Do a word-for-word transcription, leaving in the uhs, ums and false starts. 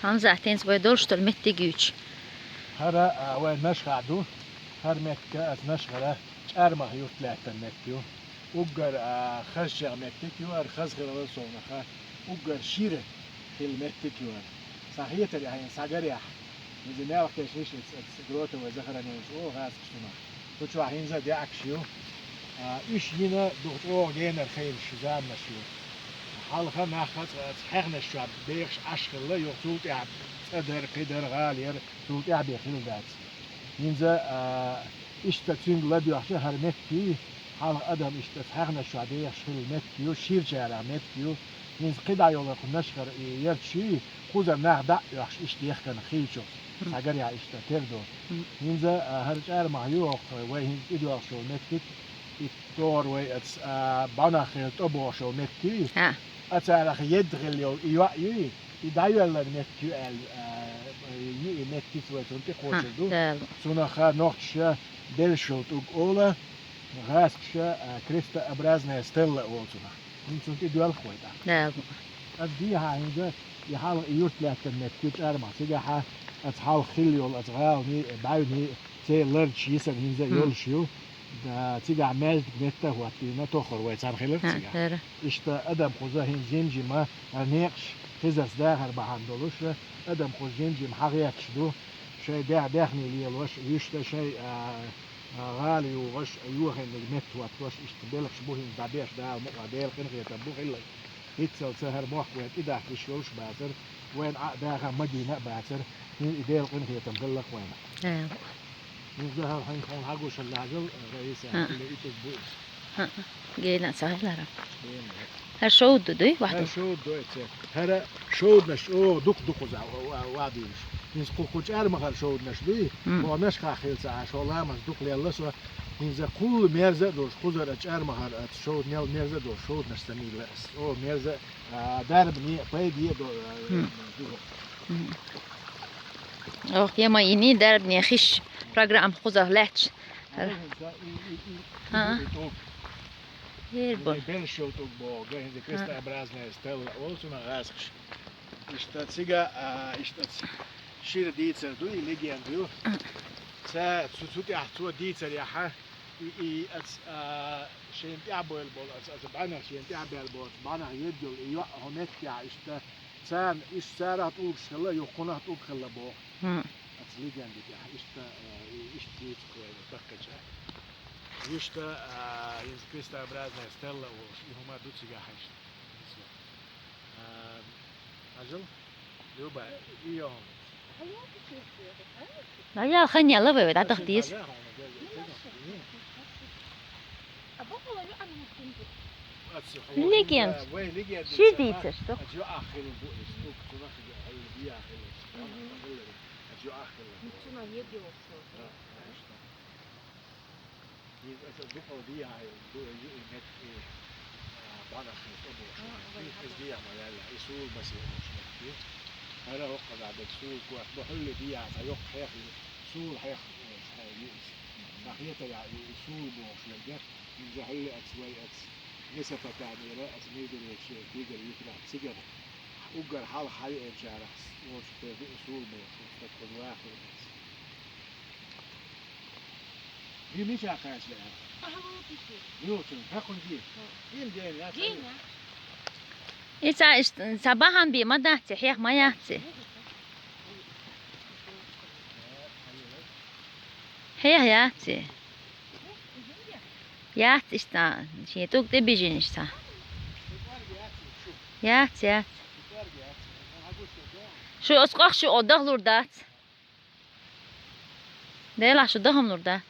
Хьамзат, хӀинца вай долуш долу меттиг юьйцу. ХӀара, а, вайн Нашха ду. ХӀара меттиг аса Нашхара чӀармах юрт лаьттан меттиг ю. Уггар, а, хазчех меттиг ю хӀара, хаза хиларал совнаха, уггар шира хилла меттиг ю хӀара. Сан хетарехь, хьайна схьагарехь, иза мел кхеча иштта, ас, ас Гротовой Захараневич олу гӀазкхаша цунах. Кху чохь хӀинца а даьӀахкаш ю. А, уьш йина дукха чӀогӀа генара хийлаш заманаш ю. Хьалха нах ца, ца хьехнаш чохь бехаш Ӏаш хилла, юха цул тӀаьхьа цӀа дара, кхин дара, гӀала яра, цул тӀаьхьа бен хилла дац. ХӀинца, а, иштта цуьнга ладоьгӀча хӀара меттиг, хьалха адам иштта ца хьехнаш чохь дехаш хилла меттиг ю, ширачарах меттиг ю. ХӀинца кхидӀа йолу кху Нашхара и ярташ ю, кхузара нах дӀа а оьхуш, иштта дехкарна хилча, схьагарехь иштта тера ду. ХӀинца, а, хӀара чӀармах ю хӀокху вай хӀинца тӀедоьлхуш йолу меттиг, и тохара вай аца, а, бӀанах хилла тӀо бохуш йолу меттиг ю. Ацарах едда хилла йолу и йоӀ юй, и дӀайоьлларан меттиг ю аьлла, а, ю и меттица вай цунна тӀекхочур ду. Цунах нохчаша белшал тӀуг олу, гӀазкхаша, а, крестообразная стела олу цунах. ХӀинца цунна тӀедоьлху вай тӀаккха. Аса дехьа хӀинца и хьалха и юрт лаьттан меттиг ю чӀармах. Цигахьа аса хьалха хилла йолу аса гӀаланийн, бӀаьвнийн, церан ларчаш йисина хӀинца а йолуш ю. Да, цигахь маьждиг метта а хӀоттийна, тохара вай цхьаьна хилира цигахь. Иштта адам кхуза хӀинца жим-жима, а, некъаш хизарца дахар бахьана долуш, адам кхуза жим-жима хьагӀерташ ду. Шайн дехь-, даьхни лелош, вуьшта шайн, а, а, гӀала югӀуш, а, йохийна метта хӀоттош, иштта белхаш бу хӀинца дӀабеш, Дала мукъа, Делан къинхетам бу хилла. ХӀинццалц хӀара мохк вайн тӀедахка йиш йолуш а бацара, вайна Ӏа а даха а, Мадина а бацара, хӀинца и Делан къинхетам хилла-кх вайна. ХӀинца хӀара хьайна хьуна хьагуш хилла хьажал, Раиса, хӀинца и тӀуг бу иза. Гена ца хилара. ХӀара шовда ду дуй, вахьа? ХӀара шовда ду, эццехь. ХӀара шовданаш чӀогӀа дукха-дукха ва-, ва-, вадийраш. ХӀинца кху, кху чӀармахара шовданаш дуй, кху Нашхахь хилла ца Ӏаш, хӀо ламаз дукха лелла со, хӀинца кхул мерза а долуш, кхузара чӀармахара аца шовданел мерза а долуш, шовданаш ца мийла аса. О, мерза а, дарбане а, пайде а до, а, ду. Ох, я ма йиний дарбане хиш программа кхузахь лаьтташ. ХӀинца и, и, и, и тӀуг. Ера бу. Белшал тӀуг боху, га хӀинца крестообразная стела олу цунах гӀазкхаша. Иштта цига, а, иштта ц-, шира дийцар ду, и легенда ю. Ца, цу, цу тӀехь цо дийцарехьа, и, и, аца, а, шен тӀехь бевлла болу, аца, аца бӀаьнах шен тӀехь бевлла болу, бӀаьнах едда йолу и йоӀ хӀокху меттехь иштта, царна, иштта царах тӀулгаш хилла, юха кхунах тӀулг хилла боху. Аца легенда тӀехь иштта, а, и, иштта дийцар вайна тахкхача. Иштта, а, иза крестообразная стела олуш, и хӀума ду цигахь иштта. А, хьажал, Люба, и йо. Наял хан яла вай, вай, дӀадахьа деза. Легенд. Ши дийцар, что? Иза аса дукхал дехьа, ду-, ю-, и метта, а, бӀанах хилла тӀо бохуш метта. Иза дехьа ма ваьлла, и сула масе бохуш метта. ХӀара хӀокхузахь дерг сула корта бу, хьуьлла дехьа, цхьа йоккха хьех ю, сула хьех, э, цхьа ю иза. Сан хетарехь, и, и сула бохуш верг, иза хьуьлла аца вай аца Месопотамера, аца Мегречу, Тигр юьртарахь цигара. Уггар хьалха хьайоьллучарах, оцу тера ду и сула бохуш, стаг кхуза вахар вац. Ди мича кхаьчна аьлла? Йолчун, хьакхун ди. Дин ден, я. Дин, я. И ца, иш-, ца бахьан бе ма дац, хьех ма яц. Хьех яц. Яц иштта, шен тӀулг тӀе бижина иштта. Яц, яц. Шу оцу къах шу о дахлур дац. Делахь шу дахамлур дац.